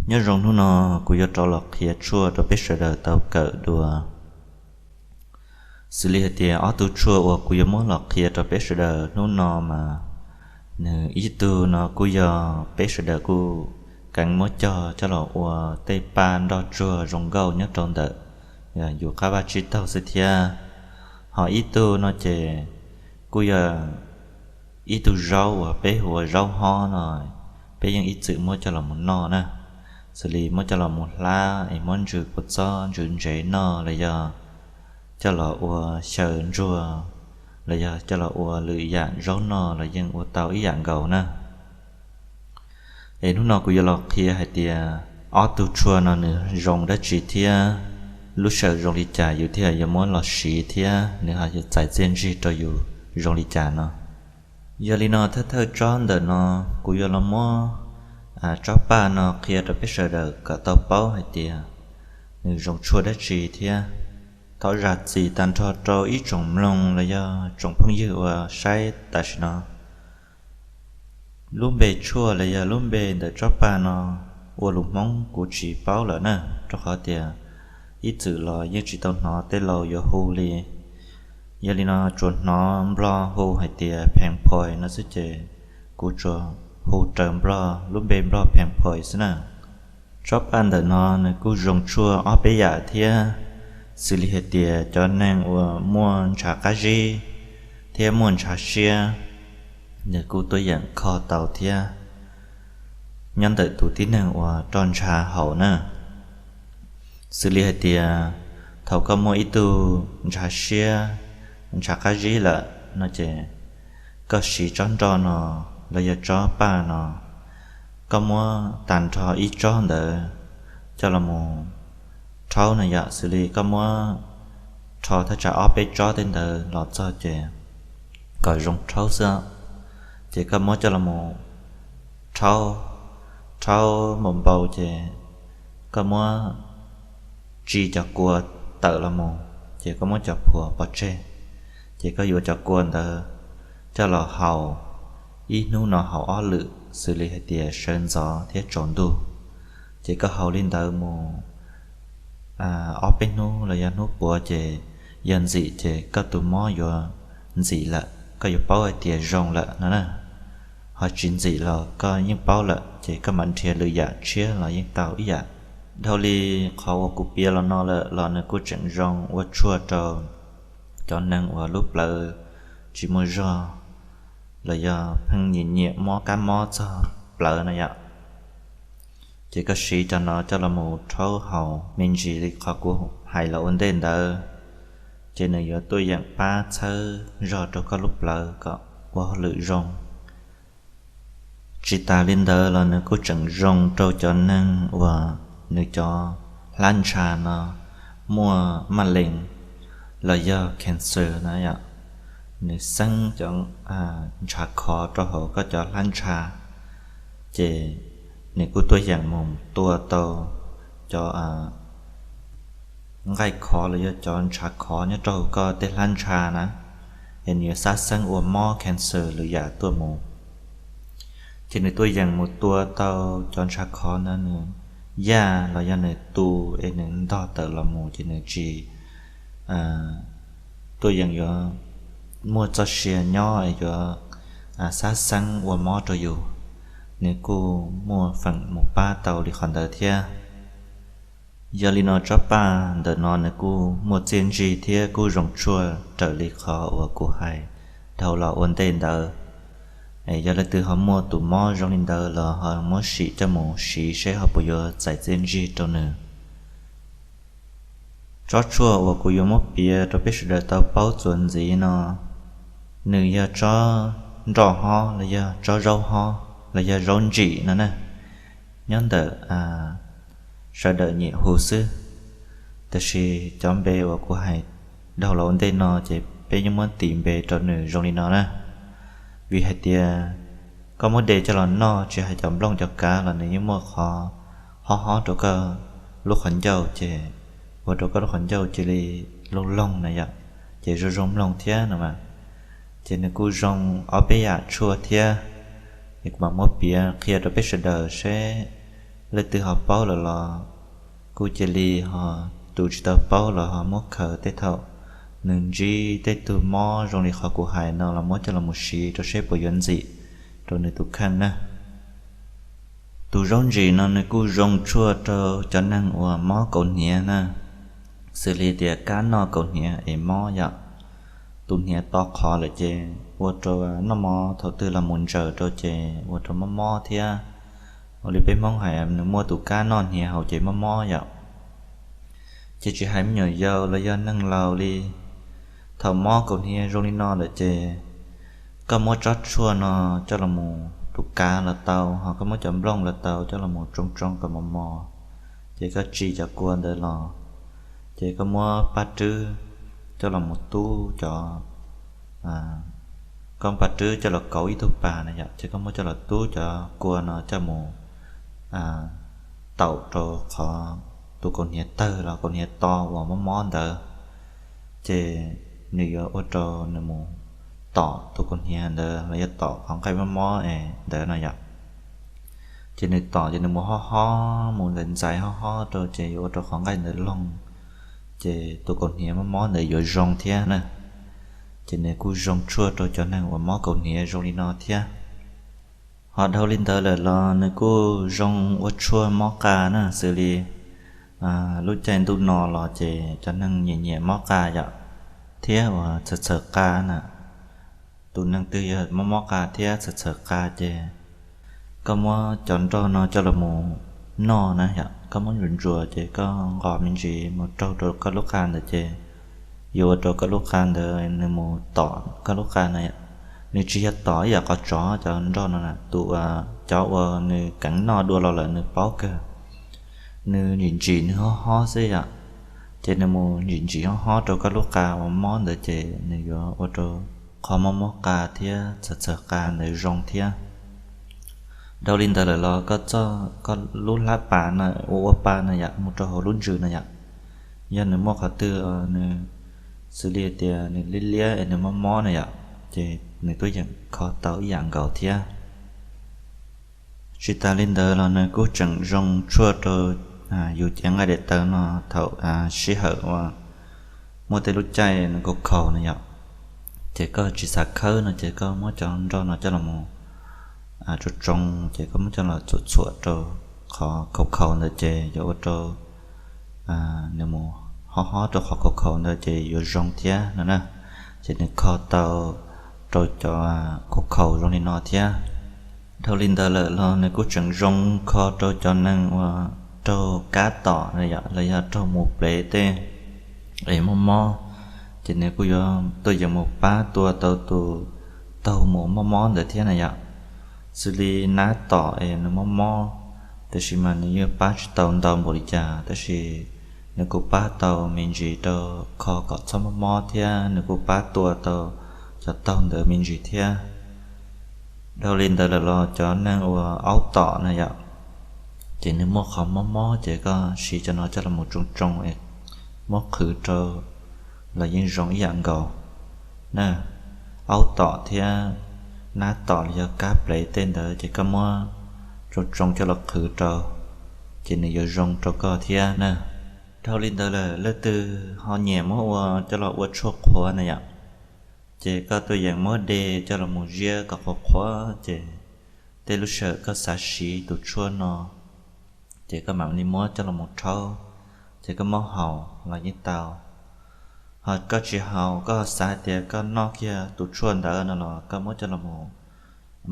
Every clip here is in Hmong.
Nyob zoo hnub no kuv yuav rov los qhia tshuaj rau peb sawv daws tau kawm dua. Xws li hais tias ob tug tshuaj uas kuv yuav muab los qhia rau peb sawv daws hnub no mas, nws ib tug no kuj yog peb sawv daws kuj keev muab cog coj los ua tej paj nroj tsuag zoo nkauj nyob rau ntawm yus qab vaj tsib taug xwb thiab. Ho ib tug no ces kuj yog ib tug zaub uas peb hu ua zaub hob no, peb yeej ib txwm muab coj los mus noj na. Xws li muab coj los mus hlab es muab ntsws kua txob ntsws ntsev noj los yog coj los ua xyaw ntsuag, los yog coj los ua lwm yam zaub noj los yeej ua tau ib yam nkaus na. Es hnub no kuv yuav los qhia hais tias ob tug tshuaj no nws zoo dab tsi thiab lub sij hawm zoo li cas yus thiaj yuav muab los siv thiab nws ho yuav txais txiaj ntsig rau yus zoo li cas no. Yog li no thawj thawj tsob ntawm no kuv yuav los muab tsob paj no qhia rau peb sawv daws kom tau paub hais tias nws zoo tshuaj dab tsi thiab. Thov zam txim tag nrho rau ib tsoom mloog los yog tsoom phooj ywg uas saib tam sim no. Lub npe tshuaj los yog lub npe ntawm tsob paj no ua lus Hmoob kuv tsis paub lawm na, rau qhov tias ib txwm los yeej tsis tau hnov tej laus yuav hu li. Yog li no tsuas hnov Nplog hu hais tias phees phois no xwb ces kuv tsuas hu raws Nplog lub npe Nplog phees phois xwb na. Tsob paj ntawm no nws kuj zoo tshuaj ob peb yam thiab, xws li hais tias cov neeg uas muaj ntshav qab zib thiab muaj ntshav siab, nws kuj tuaj yeem kho tau thiab nyob ntawm tus tib neeg uas roj ntsha haus na. Xws li hais tias thaum koj muaj ib tug ntshav siab, ntshav qab zib lawm no ces koj siv tsob nroj no los yog tsob paj no, koj muab tag nrho ib tsob ntawd coj los mus rhaub no yom, xws li koj muab rho thaj tsam ob peb tsob tej ntawd los txog ces kom zoo rhaub xwb, ces koj muab coj los mus rhaub, rhaub npaum npaum ces koj muab tsis cov kua tawm los mus, ces koj muab cov phuam pov tseg, ces koj yuav cov kua ntawd coj los haus, ib hnub no haus ob lwm xws li hais tias sawv ntxov thiab tsaus ntuj, ces koj haus li ntawd mus ob peb hnub los yog hnub puav ces yog ntxim ces koj tus mob yuav ntxim lawm, koj yuav paub hais tias zoo lawm no na. Ho tsis ntxim los koj yeej paub lawm ces koj mam nrhiav lwm yam tshiab los yeej tau ib yam. Dhau li qhov uas kuv piav los no lawm los nws kuj tseem zoo ua tshuaj rau cov neeg uas lub plawv tsis muaj zog los yog pheej nyiam nyiam mob kab mob txog plawv no yom. Ces koj siv cov no coj los mus rhaub haus me ntsis li qhov kuv hais los ua ntej ntawd, ces nws yuav tuaj yeem pab txhawb zog rau koj lub plawv kom ua hauj lwm zoo. Tsis tas li ntawd los nws kuj tseem zoo rau cov neeg uas nws cov hlab ntsha no muaj maj lees los yog cancer na yom, nws xeeb cov ntshav khov rau hauv koj cov hlab ntsha, ces nws kuj tuaj yeem mus tua tau cov nqaij khov los yog cov ntshav khov nyob rau hauv koj tej hlab ntsha na, es nws yuav xab xeeb ua mob cancer lwm yam tuaj mus. Ces nws tuaj yeem mus tua tau cov ntshav khov ntawd nws yaj los yog nws tu es nws ntog tawm los mus ces nws tsis tuaj yeem yuav muaj txoj sia nyob es yuav xab xeeb ua mob rau yus, nws kuj muaj feem mus pab tau li qhov ntawd thiab. Yog li no tsob paj ntawm no nws kuj muaj txiaj ntsig thiab kuj zoo tshuaj raws li qhov uas kuv hais dhau los ua ntej ntawd. Es yog leej twg ho muaj tus mob zoo li ntawd los ho muab sim coj mus siv seb ho puas yuav txais txiaj ntsig rau nws. Tsob tshuaj uas kuv yuav muab piav rau peb sawv daws tau paub txuas ntxiv no, nws yog tsob nroj hob los yog tsob zaub hob los yog zaub ntsim no na. Nyob ntawm sawv daws nyiam hu xwb, tab sis cov npe uas kuv hais dhau los ua ntej no ces peb yeej muab tis npe rau nws zoo li no na. Vim hais tias koj muab de coj los noj tsis hais cov nplooj cov kav los nws yeej muaj qhov hob hob rau koj lub qhov ncauj ces ua rau koj lub qhov ncauj cia li loog loog na yom, ces zoo zoo mloog thiab no mas. Ces nws kuj zoo ob peb yam tshuaj thiab, es kuv mam muab piav qhia rau peb sawv daws seb Leej twg ho paub lawm los kuj cia li ho, tus tsis tau paub los ho muab khaws tej thaum nws ntsib tej tug mob zoo li qhov kuv hais no los muab coj los mus siv rau seb puas yuav ntxim rau nws tus kheej na. Tus zaub ntsim no nws kuj zoo tshuaj rau cov neeg uas mob kaus hniav na, xws li tias kab noj kaus hniav es mob yom. Tus hniav to qhov lawm ces ua rau noj mov thaum twg los mus ntsaws rau ces ua rau mob mob thiab. Ua li peb Hmoob hais nws muaj tus kab noj hniav haus ces mob mob yom. Ces tsis hais me nyuam yaus los yog neeg laus li, thaum mob kaus hniav zoo li no lawm ces koj muab tsob tshuaj no coj los mus tus kav los tau, ho koj muab cov nplooj los tau coj los mus tsoo tsoo kom mos mos, ces koj tsis cov kua ntawd los, ces koj muab paj rwb coj los mus tub cov, koj paj rwb coj los kauv ib tug pas na yom, ces koj muab coj los tub cov kua no coj mus taum rau qhov tus kaus hniav tawg los kaus hniav to uas mob mob ntawd, ces nws yuav ua rau nws mus tom tus kaus hniav ntawd los yog tom qhov nqaij mob mob ntawd no yom. Ces nws tom ces nws mus hob hob mus ntxais ntxais hob hob rau ces yuav ua rau qhov nqaij ntawd loog, ces tus kaus hniav mob mob ntawd yuav zoo thiab na. Ces nws kuj zoo tshuaj rau cov neeg uas mob kaus hniav zoo li no thiab. Ho dhau li ntawd lawm los nws kuj zoo ua tshuaj mob qa na, xws li lub caij ntuj no los ces cov neeg nyiam nyiam mob qa yom, thiab uas txhawm txhawm qa na. Tus neeg twg yog mob mob qa thiab txhawm txhawm qa ces koj muab cov nroj no coj los mus noj na yom, koj muab ntsuas ntsuas ces koj nqos me ntsis mus raug rau koj lub qa ntawd ces yuav ua rau koj lub qa ntawd nws mus tom koj lub qa na. Nws tsis yog tom ib yam qhov tsov cov nroj no na, tus, cov uas nws keev noj dua los lawm nws paub kawg, nws ntsim ntsim nws hob hob xwb yom, ces nws mus ntsim ntsim hob hob rau koj lub qa uas mob ntawd ces nws yuav ua rau qhov mob mob qa thiab txhawm txhawm qa ntawd zoo thiab. Dhau li ntawd lawm los koj txoj, koj lub hlab pas no, ua ua pa no yom, mus rau hauv lub ntsws no yom, yog nws muaj qhov twg nws xws li tias nws liab liab es nws mob mob na yom, ces nws tuaj yeem kho tau ib yam nkaus thiab. Tsis tas li ntawd los nws kuj tseem zoo tshuaj rau yus cev nqaij daim tawv no thaum sij hawm uas muaj tej lub caij nws khaus khaus no yom, ces koj tsis xav khawb no ces koj muab cov nroj no coj los mus tsoo tsoo, ces koj muab coj los txhuam txhuam rau qhov khaus khaus ntawd ces yuav ua rau nws mus hob hob rau qhov khaus khaus ntawd ces yuav zoo thiab no na. Ces nws kho tau rau cov khaus khaus zoo li no thiab. Dhau li ntawd lawm los nws kuj tseem zoo kho rau cov neeg uas raug kab tom los yog raug mus plev tej es mob mob, ces nws kuj yuav tuaj yeem mus pab tua tau tus taug mus mob mob ntawd thiab na yom. Xws li nab tom es nws mob mob, tiam sis mas nws yeej pab tsis tau ntau npaum li cas, tab sis nws kuj pab tau me ntsis rau kho kom txhob mob mob thiab nws kuj pab tua tau cov taug ntawd me ntsis thiab. Dhau li ntawd lawm los cov neeg uas aub tom na yom, ces nws muaj qhov mob mob ces koj siv cov no coj los mus tsoo tsoo es muab qhwv rau los yeej zoo ib yam nkaus na. Aub tom thiab nab tom los yog kab plev tej ntawd ces koj muab tsoo tsoo coj los qhwv rau, ces nws yuav zoo rau koj thiab na. Dhau li ntawd lawm leej twg ho nyiam muab ua coj los ua tshuaj qhuav na yom, ces koj tuaj yeem muab de coj los mus ziab kom qhuav qhuav ces tej lub sij hawm koj xav siv tus tshuaj no ces koj mam li muab coj los mus rhaub, ces koj muab haus los yeej tau. Ho koj tsis haus, koj xav hais tias koj noj kiag tus tshuaj ntawd no los koj muab coj los mus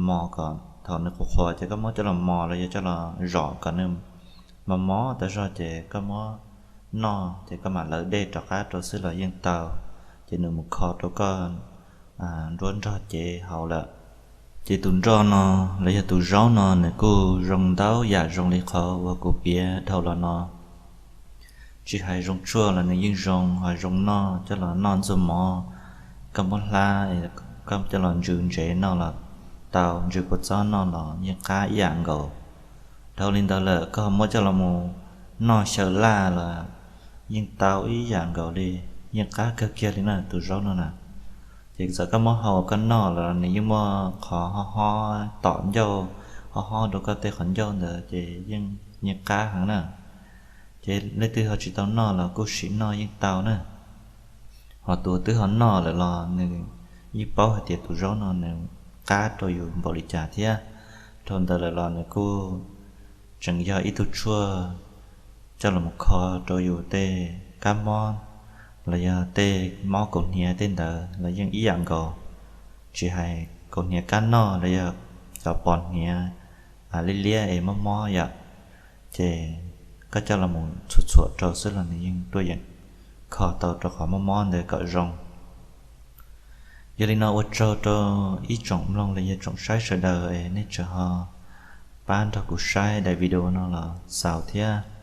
mos kom thaum nws qhuav qhuav ces koj muab coj los mos los yog coj los zom kom nws mos mos tas zog ces koj muab noj ces koj mam lawv dej rov qab rau xwb los yeej tau. Ces nws mus kho rau koj nruab nrog cev haus lawm. Ces tus nroj no los yog tus zaub no nws kuj zoo ntau yam zoo li qhov uas kuv piav dhau los no. Tsis hais zoo tshuaj los nws yeej zoo, ho zoo noj coj los noj ntxuag mov, koj muab hlab, koj coj los ntsws ntsev noj los tau, ntsws kua txob noj los yeej qab ib yam nkaus. Dhau li ntawd lawm koj muab coj los mus noj xyaw laj los yeej tau ib yam nkaus li, yeej qab kawg kiag li na tus zaub no na. Ces txawm koj muab hau koj noj los nws yeej muaj qhov hob hob tom ncauj, hob hob rau koj tej qhov ncauj ntawd ces yeej yeej qab heev na. Ces leej twg ho tsis tau noj los kuj sim noj yeej tau na. Ho tus twb ho noj lawm los nws yeej paub hais tias tus zaub no nws qab rau yus npaum li cas thiab. Dhau ntawd lawm los nws kuj tseem yog ib tug tshuaj coj los kho rau yus tej kab mob los yog tej mob kaus hniav tej ntawd los yeej ib yam nkaus. Tsis hais kaus hniav kab noj los yog cov pos hniav liab liab es mob mob yom, ces koj coj los txhuam txhuam rau xwb los nws yeej tuaj yeem kho tau rau qhov mob mob ntawd kom zoo. Yog li no ua tsaug rau ib tsoom mloog los yog tsoom saib sawv daws es nej tseem ho pab nrog kuv saib daim video no los xaus thiab.